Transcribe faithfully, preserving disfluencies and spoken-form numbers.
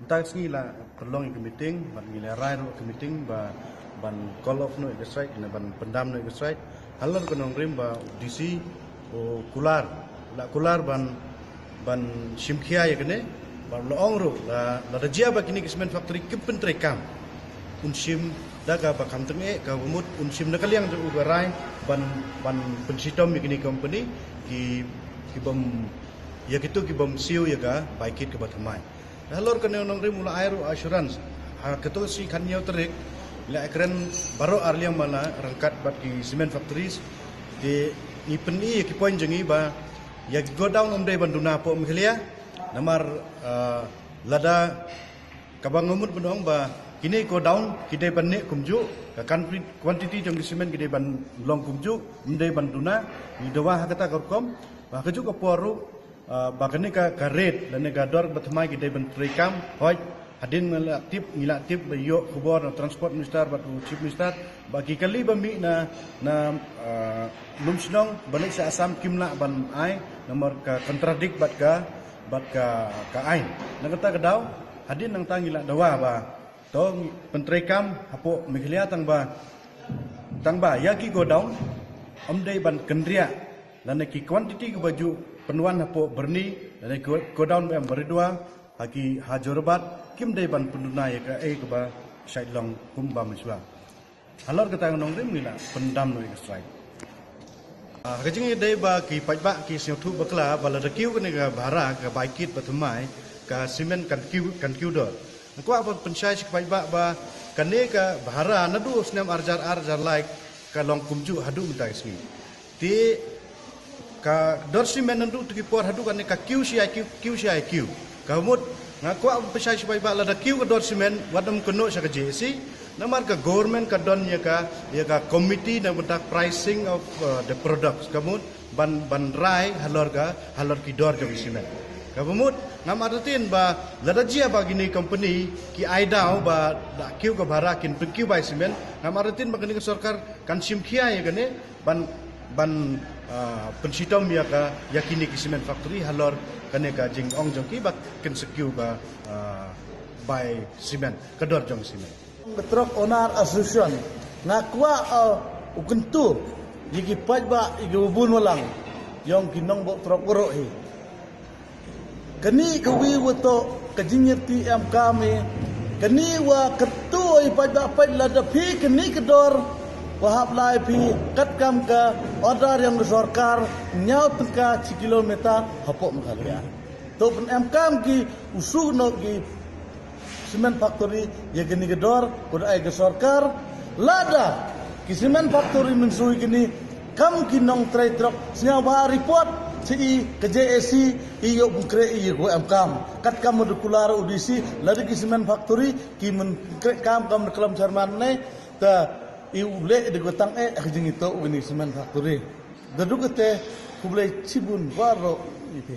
Mynta ka sngi la pynlong ïa ka meeting, bad ngi la rai ruh ka meeting ba ban call off noh ïa ka strike, ne ban pyndam noh ïa ka strike. Halor ka nongrim ba D C u kular, la kular ban ban shim khia ïa kane, bad la ong ruh la, lada jia ba kine ki cement factory kim pyntreikam, un shim da kaba kham tyngeh, kaba mut un shim na ka liang jong u ba rai ban, ban pynshitom ïa kine ki company ki, ki bym, ïa kito ki bym siew ïa ka bai kit kaba thymmai. Halor kane u nongrim u la ai ruh assurance, ha kato shi khatñiew tarik la kren baroh arliang, ma la ryngkat bad ki cement factories. Te ngi pyni ïa ki point jong ngi ba ïa ki godown ym dei ban duna hapoh Meghalaya. Namar, ah, lada kaba nga mut ban ong ba kine ki godown ki dei ban neh kumjuh, ka quanti-, quantity jong ki cement ki dei ban long kumjuh, ym dei ban duna. Ngi dawa ha kata ka rukom ba ha kajuh ka por ruh, ah, ba kane ka, ka rate lane ka dor ba thymmai ki dei ban treikam. Hooid, hadien ngi la tip, ngi la tip, la ïoh khubor na Transport Minister bad u Chief Minister ba ki kali ba mih na, na, ah, Lumshnong ba leit sha Assam kim lah ban ai, namar ka contradict bad ka, bad ka, ka aiñ. Na kata ka daw, hadien nangta ngi la dawa ba to ngi pyntreikam hapoh Meghalaya, tang ba, tang ba ïa ki godown ym dei ban kynriah, lane ki quantity kiba ju pynwan hapoh Byrni, lane ki godown ba em Baridua, ha ki ha Jorabat, kim dei ban pynduna ïa kaei kaba shait long kumba mynshwa. Halor kata ka nongrim ngi la pyndam noh ïa ka strike. Ah, ka jingïadei ba ki paidbah ki sngewthuh bakla ba lada kiew kane ka bhara ka bai kit ba thymmai, ka cement kan kiew, kan kiew dor. Nga kwah ban pynshai sha ki paidbah ba kane ka bhara naduh u snem ar hajar ar, ar hajar lai ka long kumjuh haduh mynta ka sngi. Te ka dor cement naduh tu ki por haduh kane ka kiew shi ai kiew, kiew shi ai kiew. Ka mut nga kwah ban pynshai sha ki paidbah, lada kiew ka dor cement wat nym kynnoh sha ka J A C. Namar ka government ka don ïa ka, ïa ka committee na bynta pricing of, uh, the products. Ka mut ban, ban rai halor ka, halor ki dor jong ki cement. Kaba mut ngam artatien ba lada jia ba kine ki company ki ai daw ba da kiew ka bhara kin pynkiew bai cement, ngam artatien ba kane ka sorkar kan shim khia ïa kane ban, ban, ah, pynshitom ïa ka, ïa kine ki cement factory halor kane ka jingong jong ki ba kin sa kiew ka, ah, bai cement, ka dor jong cement. Ka Truck Owner Association, nga kwah, uh, u kyntu ïa ki paidbah, ïa ki babun balang, ïa ki nongbud truck baroh hi. Kane kawei wa toh ka jingïarap em kam hi. Kane wa kyntu ïa ki paidbah, paid lada phi kane ka dor wa hap lai phi katkam ka order ïa ka sorkar, hynñiew tyngka shi kilometer hapoh Meghalaya. To pyn em kam ki u shu noh ki cement factory ïa kane ka dor, ko da ai ka sorkar. Lada ki cement factory mynshuwa kine kam ki nongtrei truck, sngewbha report sha i ka J A C, i ïoh pynkhreh ïa ko em kam. Katkam u da kular u D C, lada ki cement factory ki mynkhreh kam kam da klam chairman ne, ta i u leh da ko tang eh ka jingïathuh u kine cement factory. Da duk te khublei chibun baroh ïa phi.